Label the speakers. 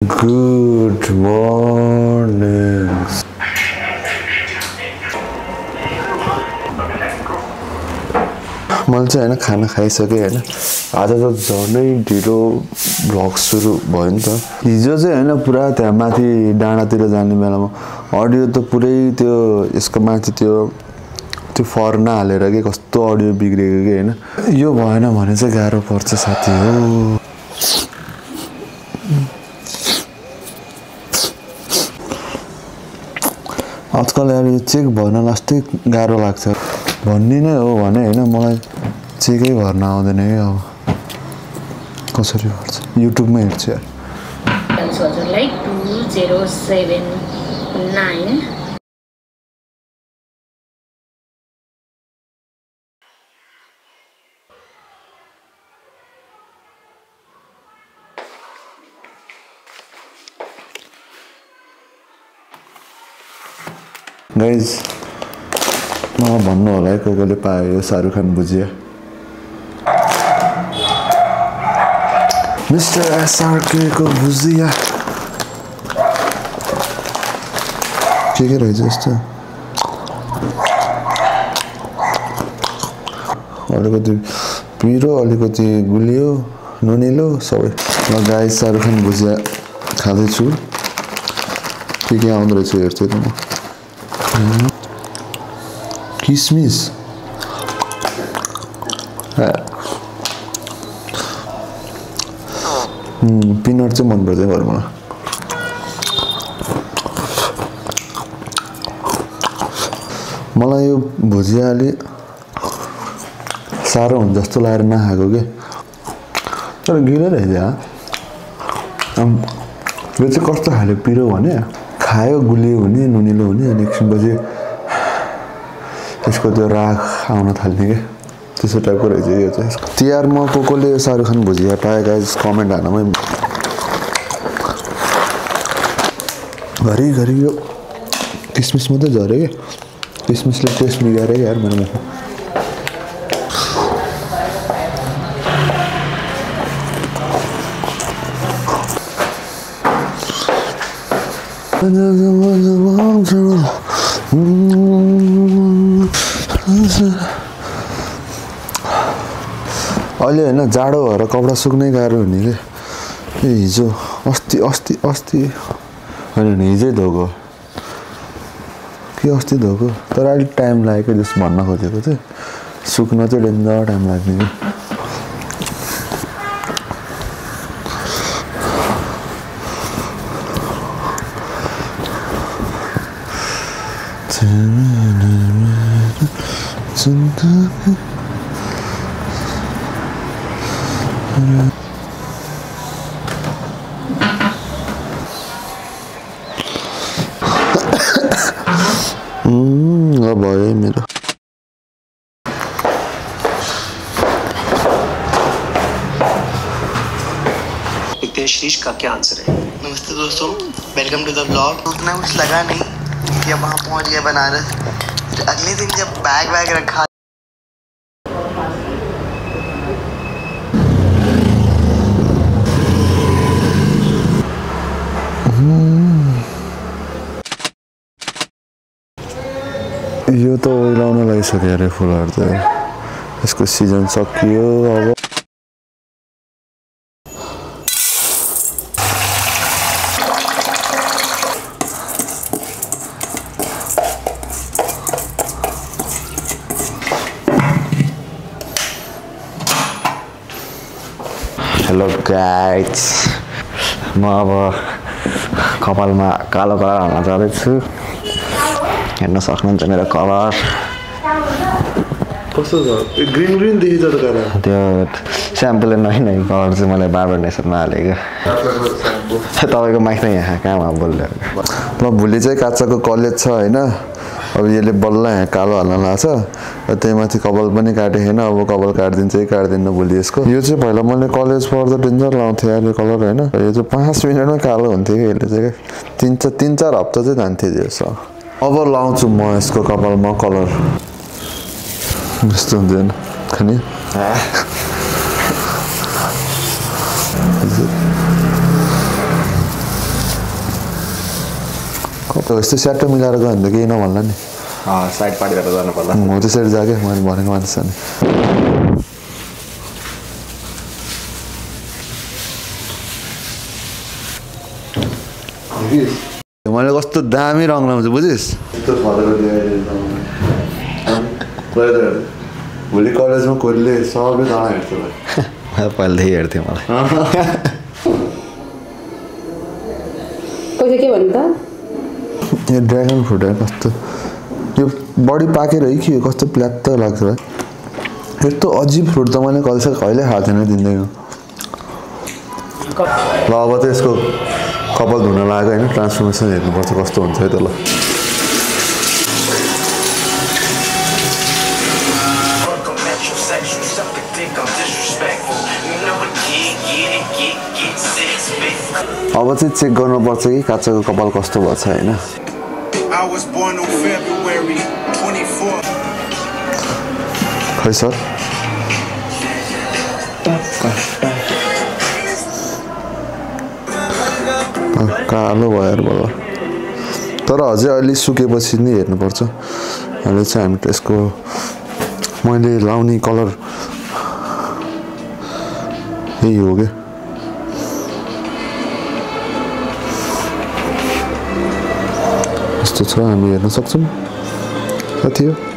Speaker 1: Good morning. मैले चाहिँ हैन खाना खाइसके हैन आज त झनै ढिलो भ्लग सुरु भयो नि त हिजो चाहिँ हैन पुरा त्यहाँ माथि डाँडातिर जाने बेलामा अडियो त पुरै त्यो यसको माथि त्यो फर्ना हालेर के कस्तो अडियो बिग्रेको के हैन यो भएन भने चाहिँ गाह्रो पर्छ साथी हो आजकल यार यो चेक भर्न लास्टै गाह्रो लाग्छ भन्ने नै हो भने हैन मलाई चेकै भर्न आउँदैन के अब कसरी भर्छ युट्युबमा हेर्छु यार
Speaker 2: हजुरलाई 2079
Speaker 1: गाइज मलाई भन्नु होला है कसले पायो यो शाहरुख खान भुजिया मिस्टर एसआरके को भुजिया के रहेछ यस्तो अलिकति पिरो अलिकति गुलियो नुनिलो सबै ल गाइज शाहरुख खान भुजिया खाँदैछु के आउँदो रहेछ हेर्छु त म किसमिस पिनट चाहिँ मन पर्छ घरमा मलाई यो भुजिया अलि साह्रो हुन्छ जस्तो लागेर नखाएको के तर गिलो रहेछ यो चाहिँ कस्तो खाले पिरो भने खायो गुलियो हुने नुनिलो हुने अनि एकछिनपछि त्यसको त्यो राख आउन थाल्ने के त्यसो टाइपको रहेछ यो चाहिँ तिहारमा कसले शाहरुख खान भुजिया पाए गाइस कमेन्ट हाल्नुमै घरि यो किसमिस मात्रै झऱ्यो कि किसमिसले टेस्ट बिगाऱ्यो कि यार मेरो मुखमा अहिले हैन जाडो भएर कपडा सुक्नै गाह्रो हुने के हिजो अस्ति होइन हिजै धोको के अस्ति धोको तर अलिक टाइम लाग्यो जस्तो भन्न खोजेको चाहिँ सुक्न चाहिँ डेन्जर टाइम लाग्ने कि भयो मेरो
Speaker 3: शीश का क्या आंसर है?
Speaker 4: नमस्ते दोस्तों, वेलकम टू द व्लॉग। उतना कुछ लगा नहीं कि अब वहाँ पहुँच गए बनारस। अगले दिन जब बैग रखा
Speaker 1: यो त ओइलाउन लागिसक्यो अरे फुलहरू त यसको सिजन सकियो अब हेलो गाइज म अब कपालमा कालो कलर हाल्न जाँदैछु हेर्न सक्नुहुन्छ मेरो कलर कस्तो छ ग्रीन देखिन्छ त कलर त्यो स्याम्पलले नै कलर चाहिँ मैले बार्बर नेसनमा हालेको तपाईँको माइक नै यहाँ कहाँमा बोल्दै ल भोलि चाहिँ काचाको कलेज छ होइन अब यसले बल्ल यहाँ कालो हाल्न लाग्छ त्यही माथि कपाल पनि काटेको छैन अब कपाल काटिदिन्छ कि काटिदिन्न भोलि यसको यो चाहिँ पहिला मैले कलेज पढ्दा डेन्जर लाउँथेँ अहिले कलर होइन यो चाहिँ 5 मिनटमै कालो हुन्थ्यो कि यसले चाहिँ 3-4 हप्ता चाहिँ जान्थ्यो यसो अब लाउँछु म यसको कपालमा कलर यस्तो हुँदैन खाने यस्तो स्याट्टो मिलाएर गयो भने त केही नभन्ला नि
Speaker 5: साइड पार्टी गरेर जानु पर्ला
Speaker 1: हो त्यसरी जा क्या मैले भनेको मान्छ नि मैले कस्तो दामी रङ लाउँछु बुझिस् भोलि कलेजमा कोहीले सबले जाँदा हेर्छ
Speaker 5: पहिलादेखि हेर्थ्यो मलाई
Speaker 2: पैसा के भन्नु त
Speaker 1: यो ड्रागन फ्रुट है कस्तो यो बडी पाकेर है कि कस्तो प्ल्यात्त लाग्छ है यस्तो अजिब फ्रुट त मैले कहिले खाएको थिएन जिन्दगीमा ल अब त यसको कपाल धुन लाग्यो होइन ट्रान्सफर्मेसन हेर्नुपर्छ कस्तो हुन्छ है त ल अब चाहिँ चेक गर्नुपर्छ कि काचाको कपाल कस्तो भएको छ होइन खै सर कालो भयो बल्ल तर अझै अलि सुकेपछि नि हेर्नुपर्छ अहिले चाहिँ हामी त्यसको मैले लाउने कलर यही हो क्या यस्तो छ हामी हेर्न सक्छौँ कति हो